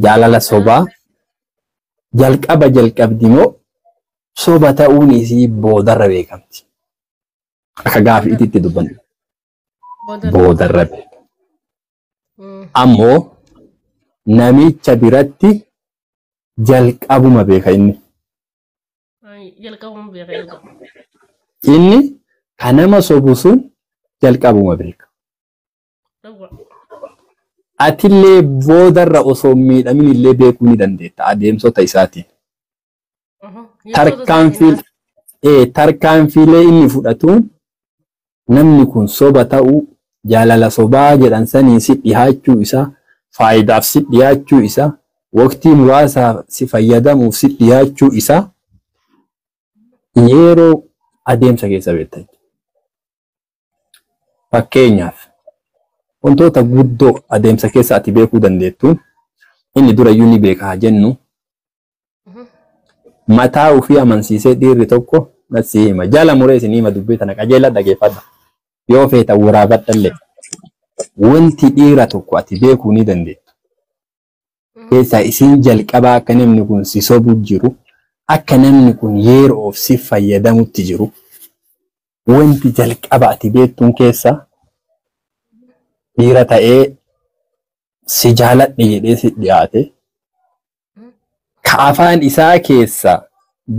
Jaalala sobaa jalqaba jalqabdi moo soba ta'uun isii boodarra beekamti? Akka gaafiitti itti dubbanne. Boodarra beekamti. Ammoo namicha biratti jalqabuma beeka inni. Jalqabuma beeka. Inni kan nama sobu sun jalqabuma beeka. Atillee boodarra osoo miidhamin illee beekuu ni dandeetta adeemsota isaatiin. Tarkaanfiilee inni fudhatuun namni kun soba ta'uu, jaalala sobaa jedhan saniin si dhihaachuu isaa, faayidaaf si dhihaachuu isaa, waqtii muraasaaf si fayyadamuuf si dhihaachuu isaa yeroo adeemsa keessa beekta. Fakkeenyaaf wantoota guddoo adeemsa keessa ati beekuu dandeettuun inni durayyuu ni beeka jennu mataa ofii amansiisee dhiirri tokko natti hima. Jala muree isin hima dubbii tana qajeelaa dhageeffadha. Yoo feetan waraabadhallee wanti dhiira tokko ati beekuu ni dandeettu. Keessaa isin jalqabaa akka namni kun si sobu jiru, akka namni kun yeroof si fayyadamutti jiru, wanti jalqaba ati beektuun keessa dhiira ta'ee si jaaladhe jedhee si dhiyaate ka afaan isaa keessa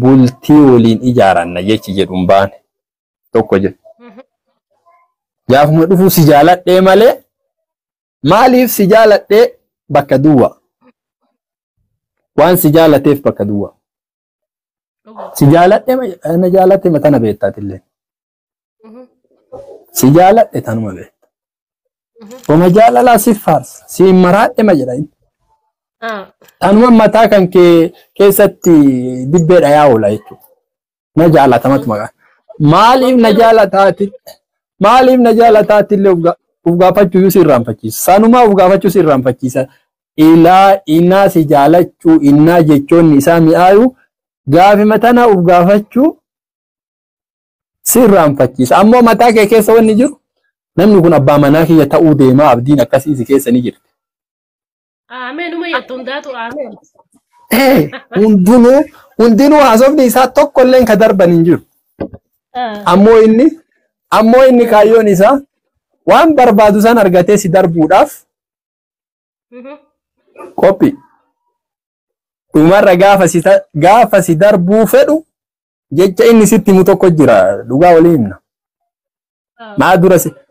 bultii waliin ijaaranna jechi jedhu hin baane tokko jedhu. Gaafuma dhufu si jaaladhee malee maaliif si jaaladhee bakka duwwaa? Waan si jaalateef bakka duwwaa. Si jaaladhe na jaalate matana beektaatillee. Si jaaladhe tanuma beekta. Oma jaalalaa si faarsa. Si maraadhe ma jedha inni. Tanuma mataa kan kee keessatti dibbee dhayaa oola jechuudha. Na jaalatamatu maqaa. Maaliif na jaalataati? Maaliif na jaalataati illee uf gaafachuu si irraanfachiisa. Sanumaa uf gaafachuu si irraanfachiisa. Ilaa innaa si jaalachuu innaa jechoonni isaa mi'aayu gaafima tana uf gaafachuu si irraanfachiisa. Ammoo mataa kee keessa wanni jiru namni kun abbaa manaa kiyya ta'uu deemaa abdiin akkasii si keessa ni jirti. Ameen uma jettu hundaatu ameen. Hundinuu haasofni isaa tokko illee ka darban hin jiru. Ammoo inni kaayyoon isaa waan barbaadu san argatee si darbuudhaaf qophii. Dhumarra gaafa si darbuu fedhu jecha inni sitti himu tokko jira dhugaa walii himna. Maa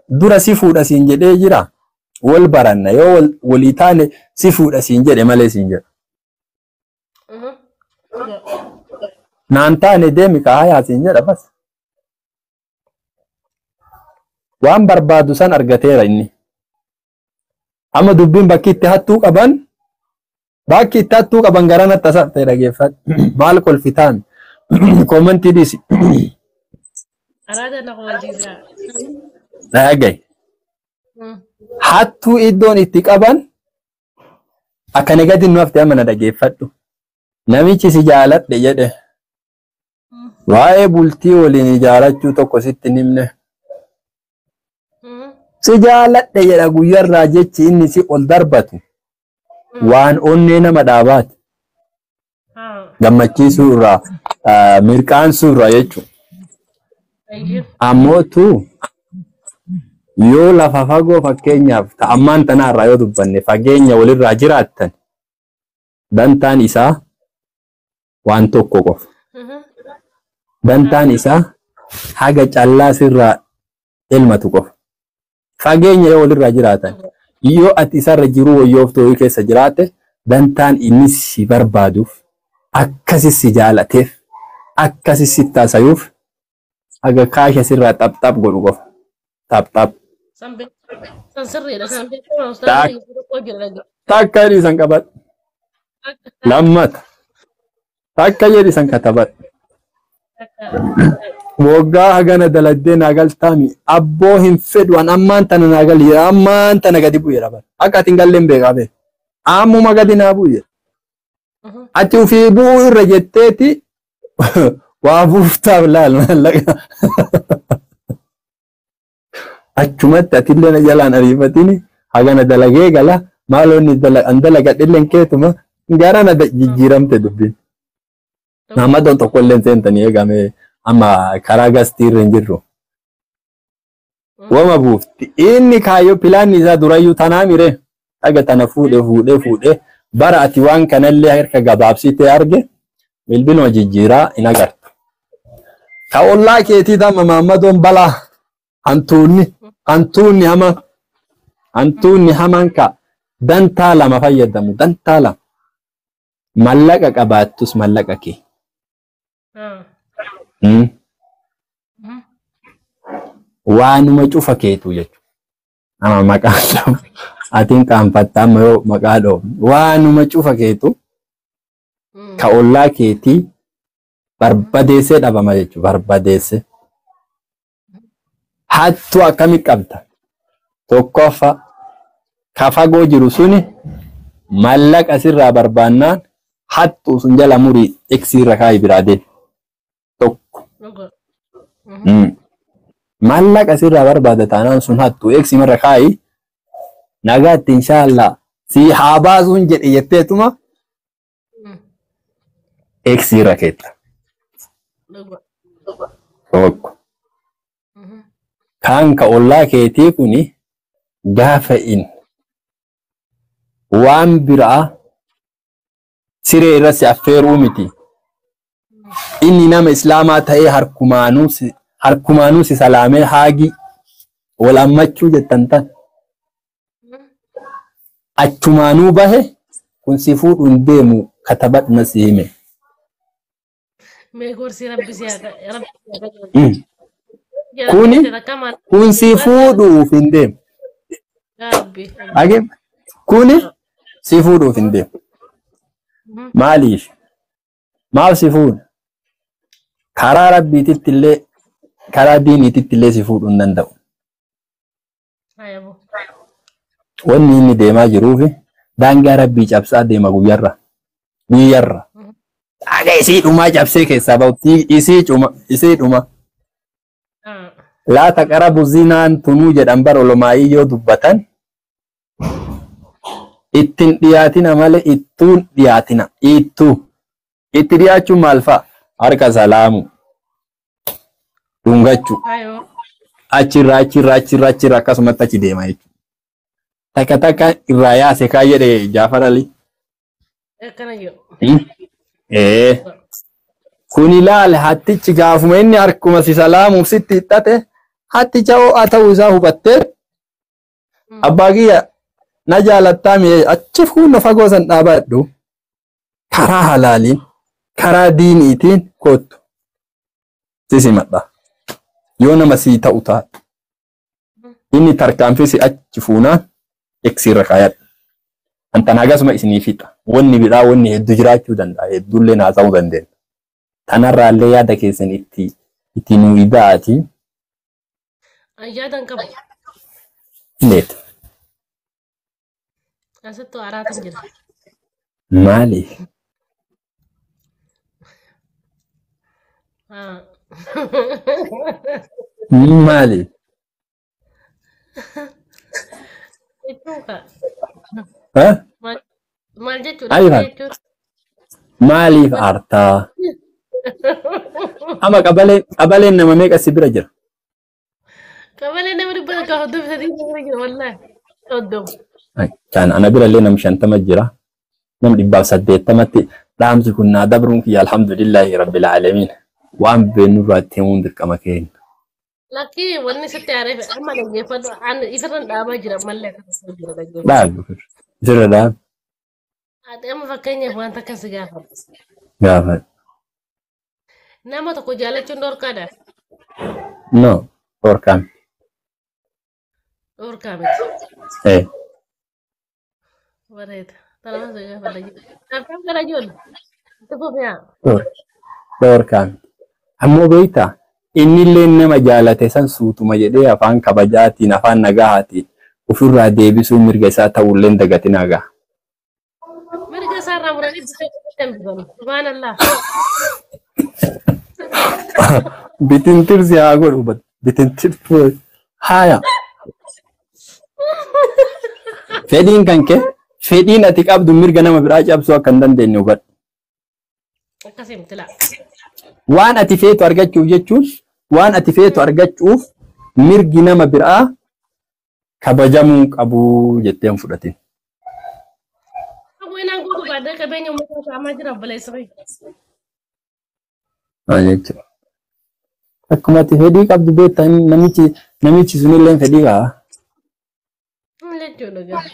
dura si fuudha siin jedhee jira. Wal baranna yoo walii taane si fuudha siin jedhe malee siin jedha. Naan taane deemi kaayaa siin jedha bas. Waan barbaadu san argateera inni. Amma dubbiin bakki itti hattuu qaban garanatti asaftee dhageeffadhu. Maal kolfitaan? Koomantii dhiisi. Araada na qobalchiisaa. Dhaga'i. Hattuu iddoon itti qaban akka negati nu haftee amma na dhageeffadhu. Namichi si jaaladhe jedhe. Waa'ee bultii waliin ijaarachuu tokko sitti hin himne. Si jaaladhe jedha guyyarraa jechi inni si ol darbatu waan onnee nama dhaabaati. Gammachiisuu irraa mirqaansuu irraa jechuudha. Ammootu yoo lafa fagoo fakkeenyaaf ta'ammaan tanarraa yoo dubbanne fageenya walirraa jiraattan dantaan isaa waan tokko qofa. Dantaan isaa haga callaa sirraa elmatu qofa. Fageenya yoo walirraa jiraatan yoo ati isarra jiruu wayyooftuu keessa jiraatte dantaan inni si barbaaduuf akkasi si jaalateef akkasi si taasayuuf haga kaasha sirraa xapxap godhu qofa. Xapxap. Takka jedhi san qabadhu. Lammata. Takka jedhi san katabadhu. Waggaa hagana daladdee naa galtaami abboo hin fedhu an ammaan tana naa gali ammaan tana gadi bu'e jedha. Akka ati hin galleen beekaa bee. Ammuma gadi naa bu'e jedha. Ati ofii bu'uu irra jetteeti waa buuftaaf laal maallaqa. Achumatti atillee na jalaan ariifatini hagana dalagee gala Maaloo inni an dalagadhilleen keetuma gara na jijjiiramte dubbiin. Maammadoon tokkolleen seentanii eegame amma karaa gastiirra hin jirru. Wama buufti. Inni kaayyoo pilaanni isaa durayyuu tanaa mire dhaga tana fuudhee fuudhee fuudhee bara ati waan kanallee harka gabaabsitee arge bilbiluma jijjiiraa hin agartu. Ka ollaa keetii tama maammadoon balaa hantuunni hamaan hantuunni hamaan ka dantaa lama fayyadamu dantaa lama mallaqa qabaattus mallaqa kee. Waanuma cufa keetu jechuudha. Ama maqaa dhoofu atiin qaanfatta amma yoo maqaa dhoofu waanuma cufa keetu ka ollaa keetii barbadeessee dhabama jechuudha barbadeessee. Hattuu akkami qabda? Tokkoffaa ka fagoo jiru suni mallaqa sirraa barbaannaan hattuu sun jala murii eksiirra kaayi biraa deemi. Tokko. Mallaqa sirraa barbaada taanaan sun hattuu eksiimarra kaayi nagaatti inshaallah si haa baasuun jedhe jetteetuma eksiirra keetta. Tokko. Kaan ka ollaa keetii kuni gaafa inni waan biraa siree irratti affeeruu miti. Inni nama islaamaa ta'ee harkumaanuu si salaamee haagi wal ammachuu jettan tan. Achumaanuu bahe kun si fuudhu hin deemu katabadhuma si hime. Mee gorsi rabbi si haa rabbi Kuni kun si fuudhuuf hin deemu. Rabbi. Kuni si fuudhuuf hin deemu. Maaliif? Maaf si fuudha? Karaa rabbiititti illee karaa diiniititti illee si fuudhuu hin danda'u. Wanni inni deemaa jiruufi daangaa rabbii cabsaa deema guyyarra. Guyyarra. Dhaga isii dhumaa cabsee keessaa bahutti isii dhuma. Laa taqrabu zinaan tunuu jedhan bara olomaayii yoo dubbatan ittiin dhiyaatina malee ittuun dhiyaatina. Ittuu. Itti dhiyaachuun maal fa'a? Harka salaamu. Dhungachuu. Achirra achirra achirra achirra akkasumatti achi deema jechuudha. Takka takka irraa yaase kaa jedhe Jaafar Ali. Kun ilaale hattichi gaafuma inni harkuma si salaamuuf sitti hidhate hatticha ho'aa ta'uu isaa hubattee abbaa kiyya na jaalattaa mi'ee achi fuula fagoo san dhaabadhu karaa halaaliin karaa diiniitiin kottu si simadha. Yoo nama sii ta'u taate inni tarkaanfii si achi fuunaan eksiirra kaayadha. Antan hagasuma isinii fixa. Wanni biraa wanni hedduu jiraachuu danda'a. Hedduullee haasa'uu dandeenya. Tanarraallee yaada keessan itti nuu ida'aati. Yaadan qabu. Leet. Asittuu araatan jira. Maaliif? Maaliif? Maal jechuudha? Maaliif aartaa? Amma qabaleen nama meeqa si bira jira? Qabaleen nama 133 bira jira wallaahi. 30. Kan ana birallee nam 50 jira. Nam 180tti dhaamsi kun naa dabruun kiyya alhamdulillahi rabbil aalamiin. Waan beeknu irraa itti himuun dirqama keenya. Lakkii wanni sitti aareef amma dhaggeeffadhu ani isirran dhaabaa jira mallee akkasuma jira dhaggeeffadhu. Dhaabi isirra dhaabi. Ati amma fakkeenyaaf wanta akkas si gaafadhu. Gaafadhu. Nama tokko jaalachuun dhorkaadha. No, dhorkaa miti. Dhorkaa miti. Eh. Bareeda. Tanuma si gaafadha. Akkam gara ijoollee? Itti fufiyaa. Dhorkaa miti. Ammoo beektaa innillee nama jaalate san suutuma jedhee afaan kabajaatiin afaan nagahaatiin ofirraa deebisuu mirga isaa ta'ullee dagatinaa gaha. Mirga isaarraa muranii bitee hambisan. Subhaanallah. Bitintirsi haa godhu bitintirsi haaya. Fedhiin kan kee Fedhiin ati qabdu mirga nama biraa cabsuu akka hin dandeenye hubadhu. Akkasii miti laa. Waan ati feetu argachuuf jechuun waan ati feetu argachuuf mirgi nama biraa kabajamuu qabu jettee hin fudhatin. Hawweenaan guutuu baadhee qabeenya uummata saamaa jira obboleessa kiyya. Jechuudha. Akkuma ati fedhii qabdu beektaa namichi sunillee fedhii qaba. Jechuudha gaa.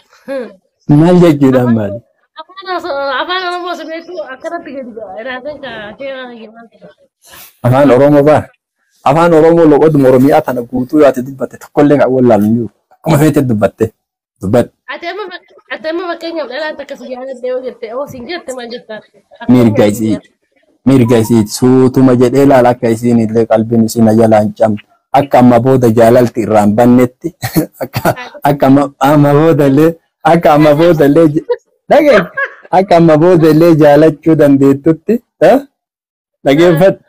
Maal jechuudha maali? Afaan Oromoo simeetu akkanatti gadi iraasan kaatee. Afaan Oromoo bara. Afaan Oromoo loqoduma Oromiyaa tana guutuu yoo ati dubbatte tokkollee kan wallaalu hin jiru. Akkuma feete dubbatte. Dubbadhu. Ati amma fakkeenyaaf dhalaan takka si jaaladhe yoo jette oo siin jette maal jettaan? Mirga isiiti. Mirga isiiti. Suutuma jedhee laala akka isiin illee qalbiin isiin jalaa hin cabne. Akka amma booda jaalalti irraa hin bannetti. Akka amma booda illee akka amma booda illee dhagee akka amma booda illee jaalachuu dandeettutti dhageeffadhu.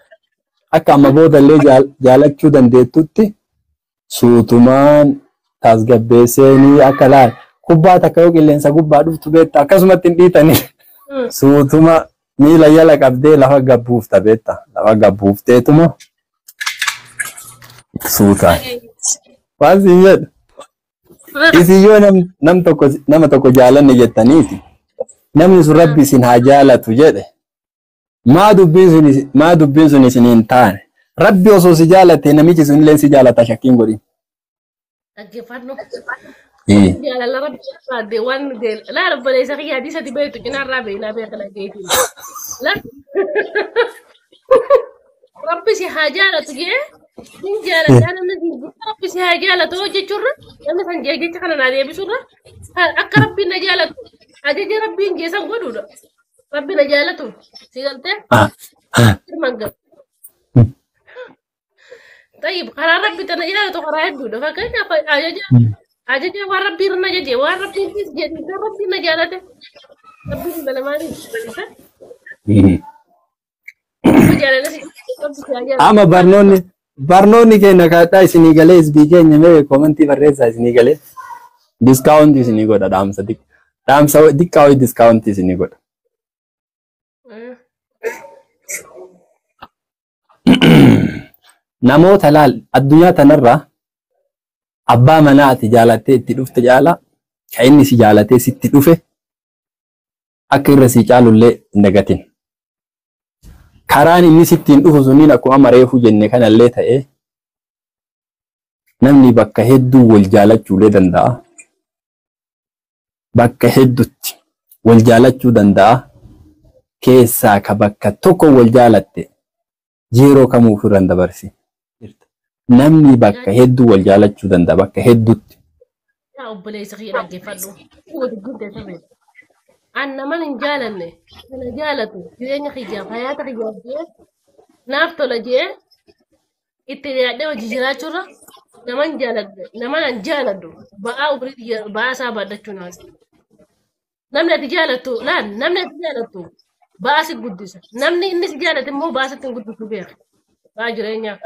Akka amma booda illee jaalachuu dandeettutti suutumaan tasgabbeesseenii akka laal kubbaa takka yoo qilleensa gubbaa dhuftu beekta akkasumatti hin dhiitanii suutuma miila jala qabdee lafa gabbuufta beekta lafa gabbuufteetuma suutaan. Waan siin jedhu isin yoo nama tokko jaalanne jettaniiti namni sun rabbi isin haa jaalatu jedhe maa dubbiin sun isin hin taane rabbi osoo si jaalate namichi sun illee si jaalata shakkiin godhin. Dhaggeeffadhu. Jaalala rabbi barbaadde waan laala obboleessa kiyya hadiisa ati beektu cinaarraa beeknaa beeka dhageetiin. Rabbi si haa jaalatu jee hin jaaladhaa namni rabbi si haa jaalatu jechuurra namni san jecha kana naa deebisurra akka rabbiin na jaalatu ajaja rabbiin geessan godhuudha. Rabbi na jaalatu si galtee hirman gabu. طيب karaa rabbi tana jaalatu karaa hedduudha. Fakkeenyaaf ajaja waan rabbii irra ajaje waan rabbiin jedhe rabbiin na jaalate rabbiin balamaanii balisa. Amma barnoonni keenya kaadhaa isinii galee isbii keenya mee koomentii barreessaa isinii galee diskaawuntii isinii godha dhaamsa xiqqaa wayii diskaawuntii isinii godha. Namoota laal addunyaa tanarraa abbaa manaa ati jaalattee itti dhufte jaala kan inni si jaalatee sitti dhufe akka irra si caalullee hin dagatin. Karaan inni sittiin dhufu suniin akkuma amma reefuu jenne kanallee ta'ee namni bakka hedduu wal jaalachuulee danda'a. Bakka hedduutti wal jaalachuu danda'a. Keessaa ka bakka tokko wal jaalatte yeroo kamuu ofirra hin dabarsi. Namni bakka hedduu wal jaalachuu danda'a bakka hedduutti. Yaa obboleessa kiyya dhaggeeffadhu. An naman hin jaalanne kana jaalatu jireenya kiyyaaf hayaata kiyyaaf jee naaf tola jee itti dhiyaadhee hojii jiraachuurra naman jaaladhu naman an jaaladhu ba'aa umrii ba'aa isaa baadhachuu naas. Namni ati jaalattu laal namni ati jaalattu ba'aa si guddisa namni inni si jaalate immoo ba'aa sitti hin guddisu beeka ba'aa jireenyaa.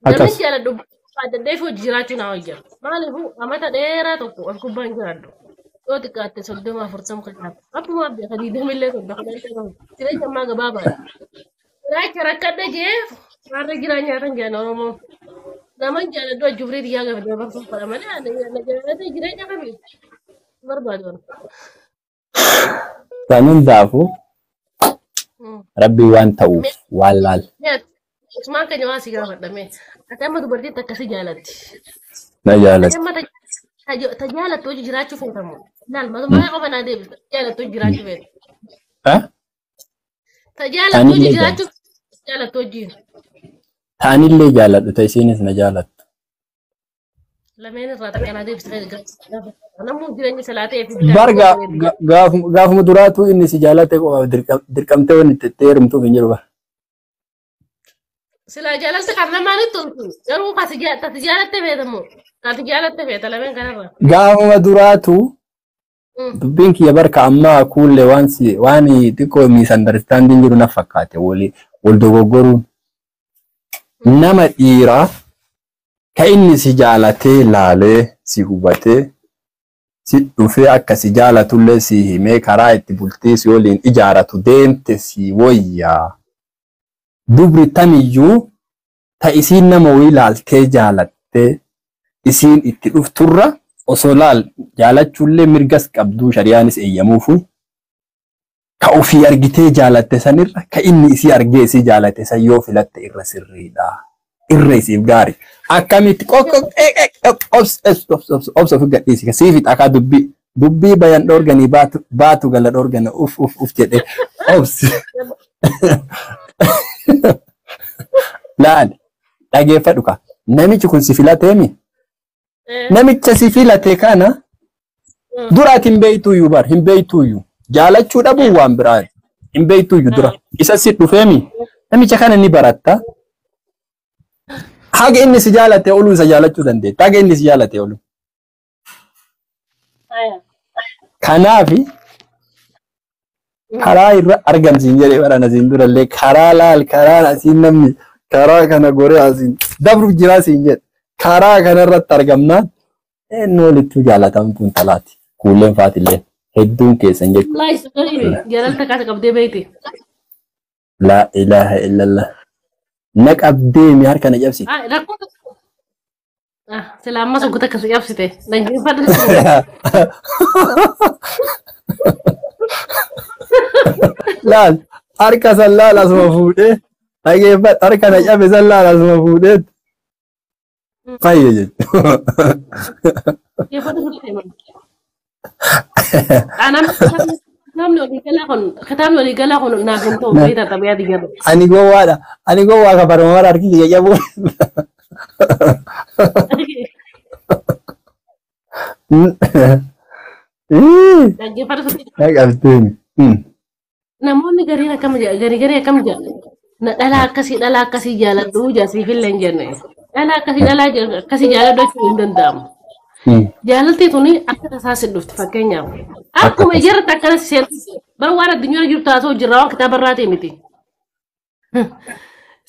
Namni jaaladhu baadhadhee fi hojii jiraachuu naa wayya. Maaliifuu amata dheeraa tokko as gubbaan jiraadhu. Yoo xiqqaatte 30 40 kan jiraatu. Abbumaa beeka 20 30 jireenya ammaa gabaabaadha. Jiraacha rakkadhe jee warra jiraa nyaatan jedhan Oromoon. Naman jaaladhu ajjubrii xiyyaa gaafa dabarsuuf fadha malee na jaalatee jireenya kamii barbaadu. Kan hundaafuu rabbi waan ta'uuf waan laal. Usmaan keenya waan si gaafadhame. Ati amma dubartiin takka si jaalatti. Na jaalatti. Ati amma ta jaalattu hojii jiraachuu feetamu. Laal matumaa qofa naa deebisa. Jaalattu hojii jiraachuu feeta. Ta jaalattu hojii jiraachuu jaalattu hojii. Taanillee jaaladhu ta isiinis na jaalattu. Lameen irraa takka naa deebisa. Namuu jireenya salaa ta'ee fi Bar gaafuma duraatu inni si jaalate qofaaf dirqamtee wanni itti heerumtuuf hin jiru bara. Silaa jaalalti kan namaan itti toltu garuu tati jaalatte feetamu tati jaalatte feeta lameen kanarra. Gaafuma duraatu dubbiin kiyya barka ammaa kuullee waan xiqqoo misunderstanding jiru na fakkaate wal dogoggoruun. Nama dhiiraa kan inni si jaalatee laalee si hubatee Si dhufee akka si jaalatullee si himee karaa itti bultii si waliin ijaaratu deemte si wayyaa. Dubri tamiyyuu ta isiin nama wayii laaltee jaalattee isiin itti dhufturra osoo laal jaalachuullee mirgas qabduu shariyaanis eeyyamuufu ka ofii argitee jaalatte sanirra ka inni isii argee isii jaalate san yoo filatte irra sirriidha. Irra isiif gaari. Akkamitti obsa ofi gadhiisi siifi xakaa dubbii dubbii bayan dhoorganii baatu gala dhoorgana uf uf uf jedhee obsi. Laal dhageeffadhu ka namichi kun si filateemi. Namicha si filate kana dura ati hin beeytuyyuu bar hin beeytuyyuu jaalachuu dhabuun waan biraa hin beeytuyyuu dura isa si dhufeemi namicha kana ni baratta. Haga inni si jaalate oluu isa jaalachuu dandeetta. Haga inni si jaalate oluu. Kanaafi karaa irra argamsiin jedhee bara asiin durallee karaa laal karaa asiin namni karaa kana goree asiin dabruuf jiraa siin jedhe karaa kanarratti argamnaan eenyu walittuu jaalatamtuun talaati. Kuulleen faatillee hedduun keessan jechuudha. Jaalalta kaasa qabdee beekte. Laa ilaaha illallah. Na qabdee mi harka na cabsite. Sila ammas oggota akkasii cabsite. Dhaggeeffadhu. Laal harka san laal asuma fuudhee dhaggeeffadhu harka na cabe san laal asuma fuudhee fayya jechuudha. Kitaabni olii galaa kun naaf hin ta'u beektaa xabiyaa diyyata. Ani gowwaadha. Ani gowwaa ka baruma mara harki kiyya cabu. Namoonni gariin akkam garii garii akkam jedha. Na dhalaa akkasii jaaladhu jaasiifillee hin jenne. Dhalaa akkasii jaaladhu jechuun hin danda'amu. Jaalalti tuni akka tasaa si dhufti fakkeenyaaf. Akkuma ijarratti akkana seentu bara waan addunyaa jirtu haasa'u jirra waan kitaaba irraa miti.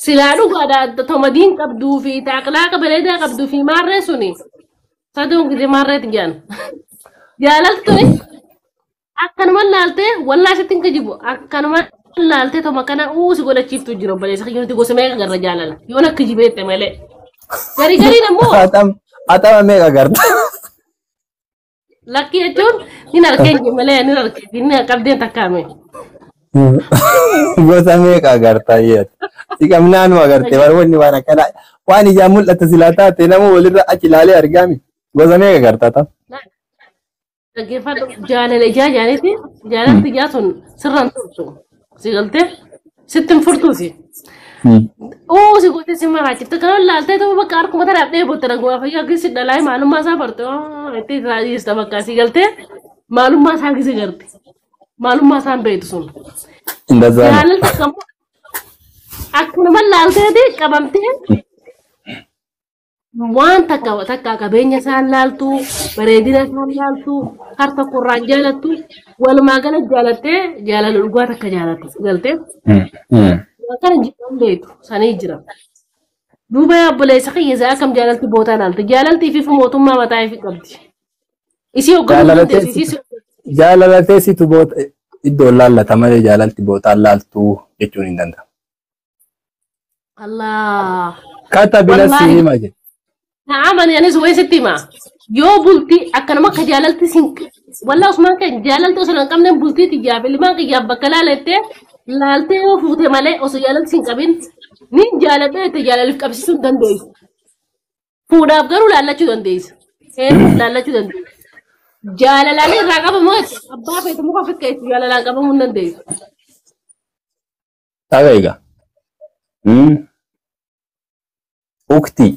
Silaa dhugaadha tomadiin qabduu fi taaqlaaqa bareedaa qabduu fi maarree suni saduun gisee maarreetti jedhan. Jaalalti tuni akkanuma laaltee wallaa sitti hin kijibu akkanuma laaltee toma kana uusi godhachiiftu jira obboleessa kiyyooti gosa meeqa garra jaalala yoon akka jibeette malee. Garii gariin ammoo. Atama meeqa garta? Lakkii jechuun ni argeenye malee ni argee ni qabdeen takkaame. Gosa meeqa agartaa yeet. Si qabnaan agarte warroonni waan akkana waan ijaan mul'ata silaa taate nama walirra achi ilaalee argaami. Gosa meeqa agartaa ta'a? Dhaggeeffadhu jaalala ijaa jaaleeti jaalalti ijaa sun sirraan turtu. Si galtee sitti hin furtuusi. Oo si gootee si maraachifte kana laaltee ta'uu bakka harkuma tanaaf dheebotte dhaguma fayyaa gisi dhalaa maalummaa isaa barte itti raajista bakka si galtee maalummaa isaa gisi garte maalummaa isaan beektu sun. Jaalalti akkammoo akkanuma laaltee qabamtee waan takka qabeenya isaan laaltu bareedina isaan laaltu har tokkorraan jaalattu walumaa gala jaalattee jaalala dhugaa takka jaalatte si galtee. Kana jiran beektu sanii jira. Duuba obboleessa kiyya akkam jaalalti bootaa laalte jaalaltii fi mootummaa mataa ifii qabdi. Isii hoogganuu dandeessi. Jaalalatee situ boota iddoo laallata malee jaalalti bootaan laaltuu jechuun hin danda'amu. Allah. Kata bila si hima jedhe. Na'amani anis wayi sitti hima. Yoo bultii akkanuma akka jaalalti sin wallaa Usmaan kan jaalalti osoo hin qabne bultii xiyyaaf ilmaan xiyyaaf bakka laalattee laaltee yoo fuute malee osoo jaalalti hin qabin ni jaaladhee itti jaalaliif qabsiisuu hin dandeessu. Fuudhaaf garuu laallachuu dandeessu. Heeruuf laallachuu dandeessu. Jaalalaan irraa qabamu abbaa feetu muka fikkeessu jaalalaan qabamuu hin dandeessu. Dhaga egaa. Ukti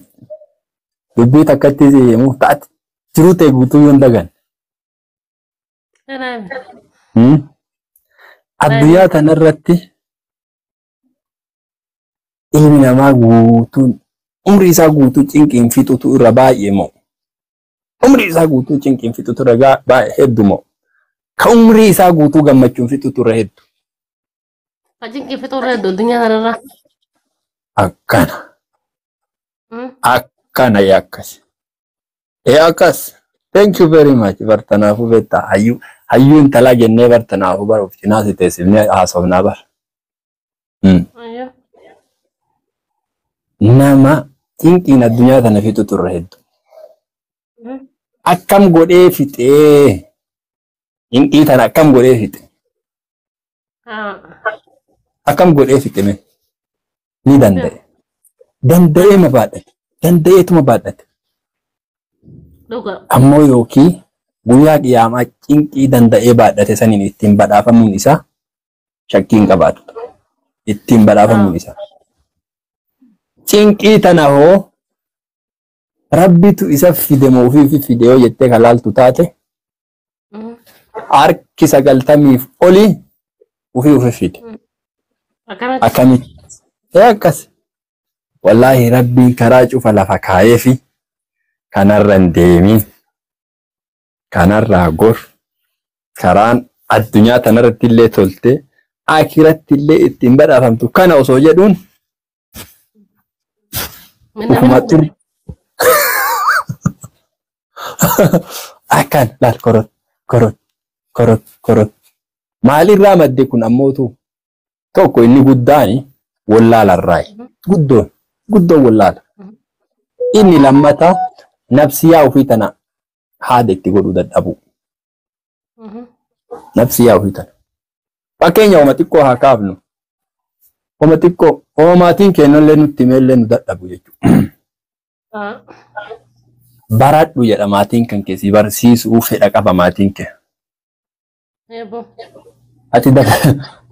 dubbii takkatti taate jiruu ta'e guutuu yoo hin dagan. Addunyaa kanarratti ilmi namaa guutuun umrii isaa guutuu cinqiin fixutu irra baay'ee moo? Umrii isaa guutuu cinqiin fixutu irra baay'ee hedduu moo? Ka umrii isaa guutuu gammachuun fixutu irra hedduu. Ka cinqiin fixu irra hedduu addunyaa kanarra. Akkana. Akkana yaa akkas. Ee akkas. Thank you very much. Bartanaafuu beektaa hayyuu hayyuu intalaa jennee bartanaafuu bara of cinaa si teessifnee haasofnaa bara. Nama cinqiin addunyaa tana fixu turre hedduu. Akkam godhee fixee cinqii tana akkam godhee fixe? Akkam godhee fixe mee? Ni danda'e. Danda'ee ma baadhate? Danda'eetuma baadhate. Ammoo yookiin guyyaa qiyaamaa cinqii danda'ee baadhate saniin ittiin badhaafamuun isaa shakkii hin qabaatu. Ittiin badhaafamuun isaa. Cinqii tana hoo Rabbitu isa fide moo ofii fide yoo jettee kan laaltu taate harki 90 olii ofii ofii fide. Akkamitti? Akkas. Wallaahi Rabbiin karaa cufa lafa kaayee fi kanarra hin deemin. Kanarraa gor. Karaan addunyaa tanarratti illee toltee akiratti illee ittiin badhaafamtu kana osoo jedhuun ufuma xur akkan laal korot korot korot korot maalirraa madde kun ammootu tokko inni guddaani wallaalarraayi guddoon guddoon wallaala inni lammataa nafsiyaa ofii tana haada itti godhuu dadhabu nafsiyaa ofii tana fakkeenya homa xiqqoo haa kaafnu homa xiqqoo homa maatiin kennallee nutti himellee nu dadhabu jechuudha. Baradhu jedha maatiin kan kee si barsiisuu fedha qaba maatiin kee. Ati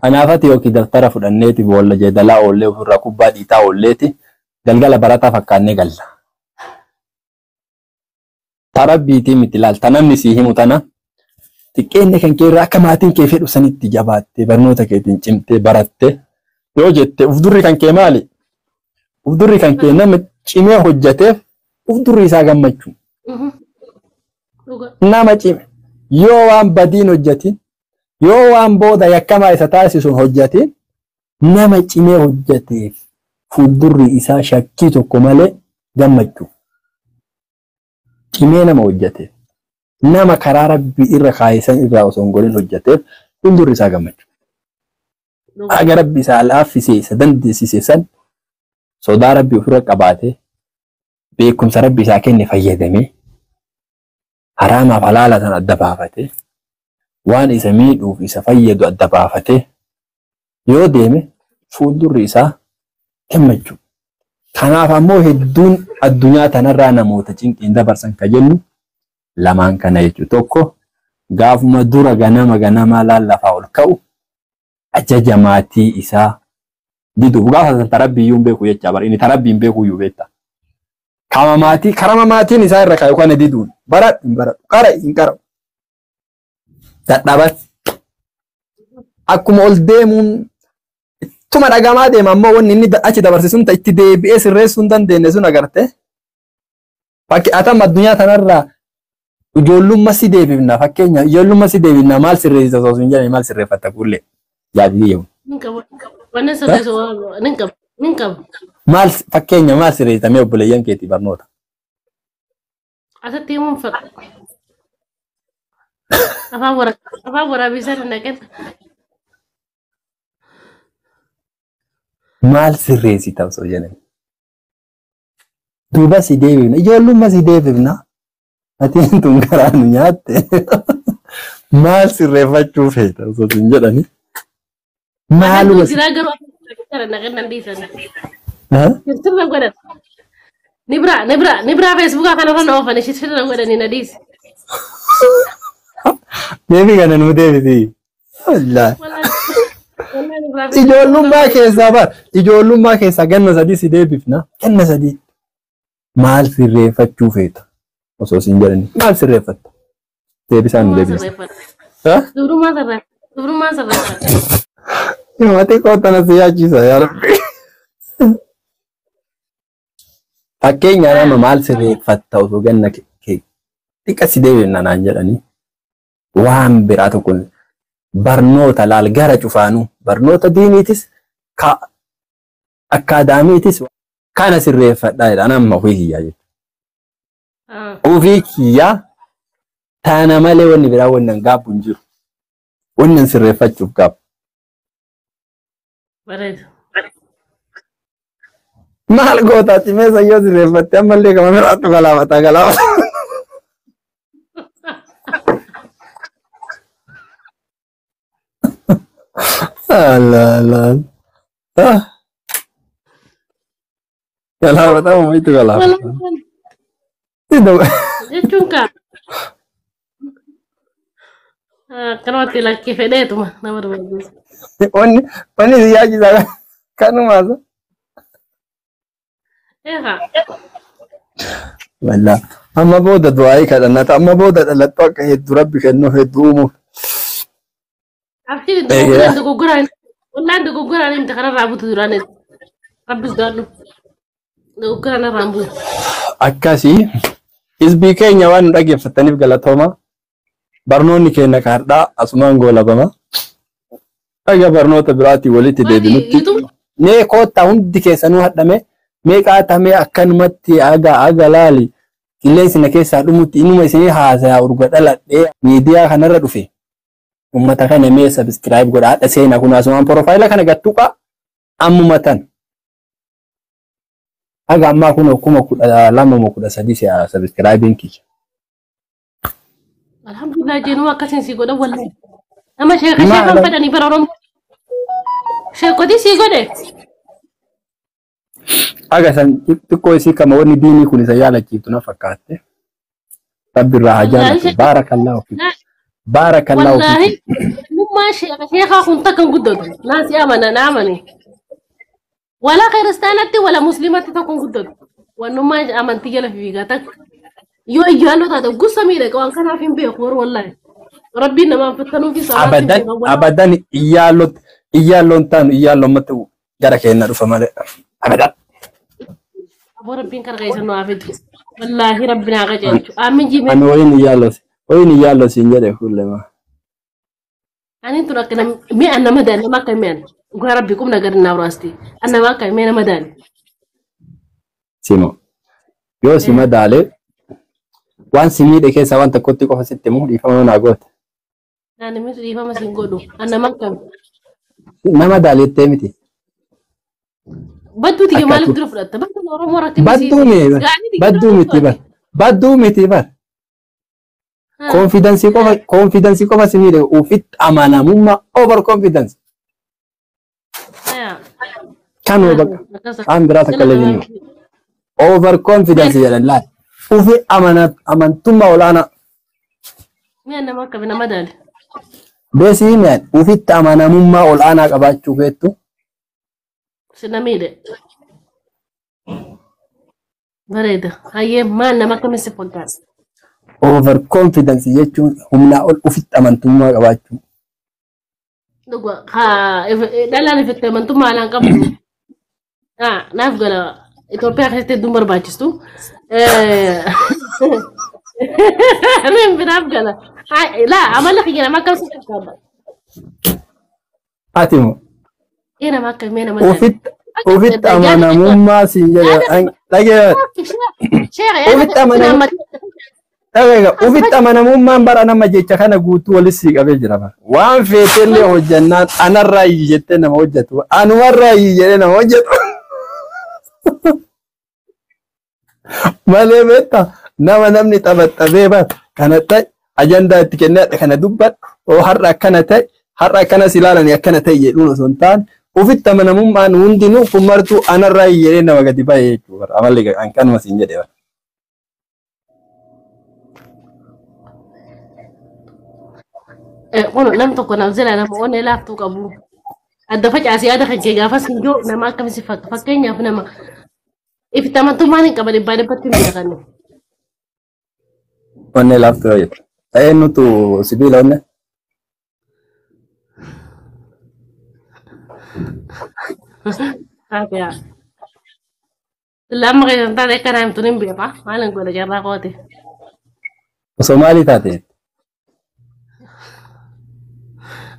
anaafati yookiin daftara fudhanneeti boolla jeedalaa oollee ofirraa kubbaa dhiitaa oolleeti galgala barataa fakkaannee galla. Tarabbiitii miti laal ta namni sii himu tana xiqqeenni kan kee irraa akka maatiin kee fedhu sanitti jabaattee barnoota keetiin cimtee barattee yoo jette ufdurri kan kee maali? Ufdurri kan kee nama cimee hojjateef ufdurri isaa gammachuu. Nama cime yoo waan badiin hojjatin yoo waan booda yakkamaa isa taasisuun hojjatin nama cimee hojjateef fuuldurri isaa shakkii tokko malee gammachuu. Cimee nama hojjateef nama karaa Rabbii irra kaayisan irraa osoo hin gorin hojjateef fuuldurri isaa gammachuu. Aga Rabbi isaa laaffisee isa dandeessise san sodaa Rabbii ofirra qabaatee beekumsa Rabbi isaa kenne fayyadamee haraamaaf halaala sana adda baafatee waan isa miidhuuf isa fayyadu adda baafatee yoo deeme fuuldurri isaa gammachuu. Kanaaf ammoo hedduun addunyaa tanarraa namoota cinqiin dabarsan ka jennu lamaan kana jechuudha. Tokko gaafuma dura ganama ganamaa laallafaa ol ka'u ajaja maatii isaa diduuf gaafa san tarabbii iyyuu hin beeku jechaa bara inni tarabbii hin beeku iyyuu beekta. Kama maatii karama maatiin isaa irra kaayu kana diduun baradhu hin baradhu qara hin qara'u. Dadhabas akkuma ol deemuun ittuma dhagamaa deema ammoo wanni inni achi dabarse sun itti deebi'ee sirreessuu hin dandeenye sun agarte. Fakki atam addunyaa tanarraa ijoollummaa si deebifna fakkeenya ijoollummaa si deebifna maal sirreessita osoo hin jedhani maal sirreeffatta kullee yaadni yeemu. Wanni sirreessu nin qaba nin qaba. Maal fakkeenya maal sirreessita mee obboleeyyan keetii barnoota? Asitti himuun fedha. Afaan waraabisaa hin naqin. Maal sirreessita osoo jedhani? Duuba si deebifna ijoollummaa si deebifna atiin tun garaa nu nyaatte maal sirreeffachuu feeta osoo hin jedhani? Maaluma Jiraa garuu afaan naqin nan dhiisan. Sirra godhan. Nibra nibra nibra Feesbuukaa kana irra na oofan ishee sirra godhanii na dhiisi. Deebii kana nuu deebisi. Wallaahi. Ijoollummaa keessaa bar ijoollummaa keessaa ganna sadii si deebifna ganna sadii maal sirreeffachuu feeta osoo siin jedhani maal sirreeffatta deebisaan nu deebisa. Dubrummaa sirreeffadha. Dubrummaa sirreeffadha. Nama xiqqoo tana si yaachisa yaa Rabbi. Fakkeenya nama maal sirreeffatta osoo ganna kee xiqqa si deebifna naan jedhani waan biraa tokko barnoota laal gara cufaanuu barnoota diiniitis ka akkaadaamiitis kana sirreeffadhaa jedha nama ofii kiyyaa jechuudha. Ofii kiyyaa Taana malee wanni biraa wanni an gaabbu hin jiru. Wanni an sirreeffachuuf gaabbu. Bareeda. Maal gootaa cimeessa yoo sirreeffatte ammallee gama biraattu galaafata galaafata. Allah Allah. Ah. Galaafata uumitu galaafata. Jechuun kaa. Akkanumatti lakkii fedheetuma nama barbaachisa. Wanni wanni si yaachisaa kanumaasa. Eegaa. Wallaa amma booda du'aayii kadhannata amma booda dhalattu akka hedduu rabbi kennuuf hedduu uumuuf. Abshiri dogoggoraan dogoggoraan wallaan dogoggoraan himte kanarraa butu duraanis. Rabbis daadhu. Dogoggoraan irraan bu'u. Akkasii hizbii keenya waan nu dhaggeeffataniif galatooma. Barnoonni keenya kaardhaa asumaan goolabama. Dhaga barnoota biraatiin walitti deebinutti. Mee koottaa hundi keessanuu hadhame mee qaatamee akkanumatti aga aga laali qilleensi na keessaa dhumutti inuma isinii haasayaa urga dhaladhee miidiyaa kanarra dhufe. Uummata kana mee sabiskiraayib godha hadha seenaa kun asumaan porofaayila kana gattuqa ammuma tan. Haga ammaa kun 12,013 si'a sabiskiraayibiin kiyya. Alhamdulillah jenuu akkasiin si godhan wallahi. Nama sheeka sheekan fedhanii bara Oromoo. Sheekotii si godhe. Haga san xiqqoo isii kama wanni diinii kun isa yaalachiiftu na fakkaatte. Rabbi irraa haa jaalatu. Baarakallaahu fiik. Baarakallaahu fiik. Wallaahi nummaa sheeka sheekaa kun takka hin guddatu. Naan si amana na amani. Wala kiristaanatti wala musliimatti tokko hin guddatu. Wannummaa amantii jala fiigaa takka. Yoo iyyaaloo taate gusa miidhaga waan kanaaf hin beeku warra wallaahi. Rabbiin namaan fattanuuf isa Abadan abadan iyyaalloon taanu iyyaallommatti gara keenya dhufa malee. Abadan. Aboo rabbiin karqa isa nu haa fidu. Wallaahi rabbiin haa qajeelchu. Aamin jimee. Ani wayin iyyaaloo siin jedhe fuullemaa. Ani tun akka mi'a nama daani nama akka mi'an. Dhugaa rabbi qubna gadi naa biraasti. Annama akka mi'a nama daani. Simo. Yoo si madaalee waan si miidhe keessaa waan tokkotti qofa sitti himu dhiifama naa goote. Naan miti dhiifama siin godhu. Annama akka Nama daalettee miti. Badduu tiyya maaliif dura fudhatta? Badduun Oromoo irratti Badduu mee badduu miti bar. Badduu miti bar. Konfidansii qofa si miidhe ofitti amanamummaa over confidence. Kanuma bakka waan biraa takka illee hin himu. Over confidence jedhan laal. Ofi amantummaa olaanaa. Mi'a nama akka nama daale. Beesii mi'aan ofitti amanamummaa olaanaa qabaachuu keettu. Sina miidhe. Bareeda. Hayyee maal nama akkamiin si fakkaata? Over confidence jechuun humnaa ol ofitti amantummaa qabaachuu. Dhuga dhalaan ofitti amantummaa alaan qabdu. Naaf gala Itoophiyaa keessatti hedduun barbaachistu. Niin biraaf gala. Laa amala kiyya nama akkam si fakkaata? Ati moo? Ee nama akkamii nama Ofitti amanamummaa siin jedhe dhageeffadhu. Ofitti amanamummaan bara nama jecha kana guutuu walis sii qabee jira bara. Waan feetellee hojjannaan anarraa iyyi jettee nama hojjetu. Anumarraa iyyi jedhee nama hojjetu. Malee beektaa nama namni taphaxabee bara kana ta'e ajandaa itti kennee kana dubbadhu oo har'a akkana ta'e har'a akkanas ilaalanii akkana ta'e jedhuun osoo hin taane ofitti amanamummaan hundinuu kun martuu anarraa iyyi jedhee nama gadi ba'e jechuudha. Amalli an kanuma siin jedhe bara. Kun nam tokko nam zila nama onnee laaftuu qabu. Adda facaasee yaada kan kee gaafas hin jiru nama akkam si fakkeenyaaf nama ifitti amantummaan hin qaban dhibbaa dhibbatti hin beekanne. Onnee laaftuu jechuudha. Ta'ee nutu sibiila onnee. Taateyaa. Lamma keessan taate akka naa himtuun hin beeka. Maal hin godha jarraa kooti. Osoo maalii taate?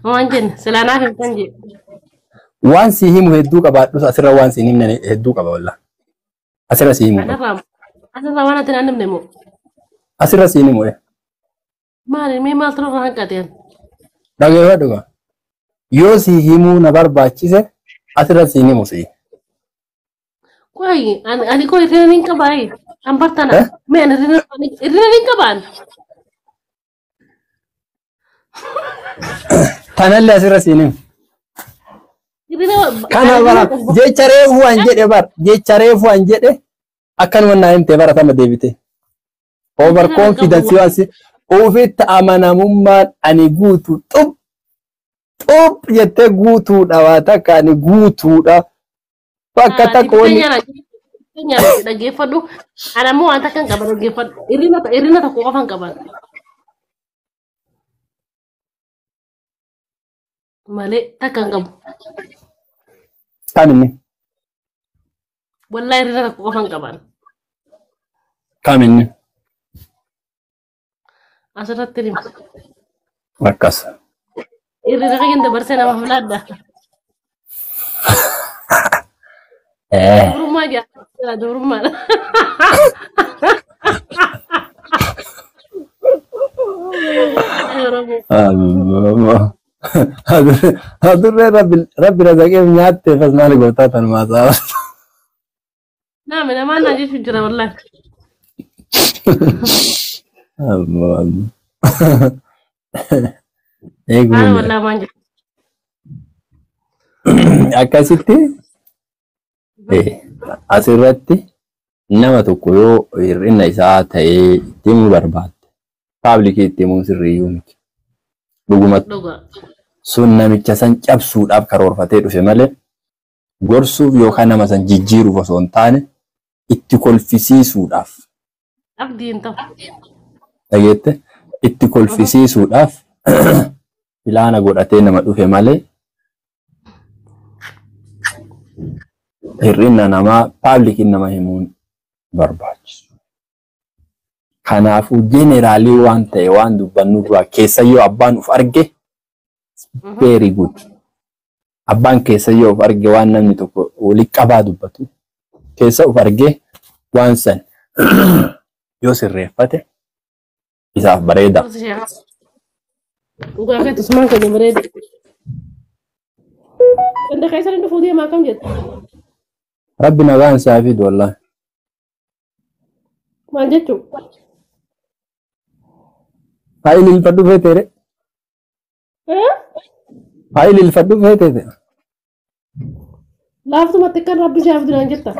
Waan jenne silaa naaf himtan jee. Waan si himu hedduu qabaadhus asirra waan si hin himne hedduu qaba wallaa. Asirra si himu. Asirraa waan ati naan himne moo? Asirra si himu. Maali mee maaltu irraa hanqateen? Dhageeffadhu gaa. Yoo si himuu na barbaachise asirra si himu si. Qoy ani koo hirrina hin qabaayi. An bartana. Mee ani hirrina hin qabaan. Tanallee asirra si himu. Kana bara jecha reefu an jedhe bar jecha reefu an jedhe akkanuma naa himte bara tama deebite. Over confidence waan si ofitti amanamummaan ani guutuu xub xub jettee guutuudha waa takka ani guutuudha. Bakka takka wanni. Dhaggeeffadhu. Ani ammoo waan takka hin qaban dhaggeeffadhu. Hirrina tokko qofa hin qaban. Malee takka hin qabu. Kan inni? Wallaahi hirrina tokko qofa hin qaban. Kam inni? Asirratti hima. Akkas. Hirrina kan dabarsee namaaf laadda. Durummaa jaalladha durummaadha. Adurree rabbi razaqee nyaattee fas maal gootaa tan maasaa. Naame namaan naa jechuun jira wallaahi. Eeguun. Wallaahi maan jira. Akkasitti asirratti nama tokko yoo hir'ina isaa ta'ee itti himuu barbaadde paablikii itti himuun sirriiyyuu miti. Dhugumatti sun namicha san cabsuudhaaf karoorfatee dhufe malee gorsuuf yookaan nama san jijjiiruuf osoo hin taane itti kolfisiisuudhaaf. Abdiin ta'u. Dhageette itti kolfisiisuudhaaf filaana godhatee nama dhufe malee hir'ina namaa paablikiin nama himuun barbaachisu. Kanaafuu jeeneraalii waan ta'e waan dubbannurraa keessayyoo abbaan uf arge very good. Abbaan keessayyoo uf arge waan namni tokko walitti qabaa dubbatu keessa uf arge waan san yoo sirreeffate isaaf bareeda. Dhugaa keetu sumaan keenya bareeda. Ganda keessa dhufuu deemaa kam jetta? Rabbi nagaan isaa fidu wallaahi. Maal jechuun? Haa ililfadhu feeteere. Haa ililfadhu feeteete. Laaftumatti kan rabbi isaa fidu naan jetta.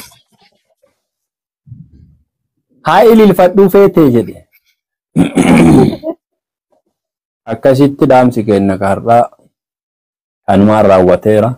Haa ililfadhu feetee jedhe. Akkasitti dhaamsi kenna har'aa kanumaan raawwateera.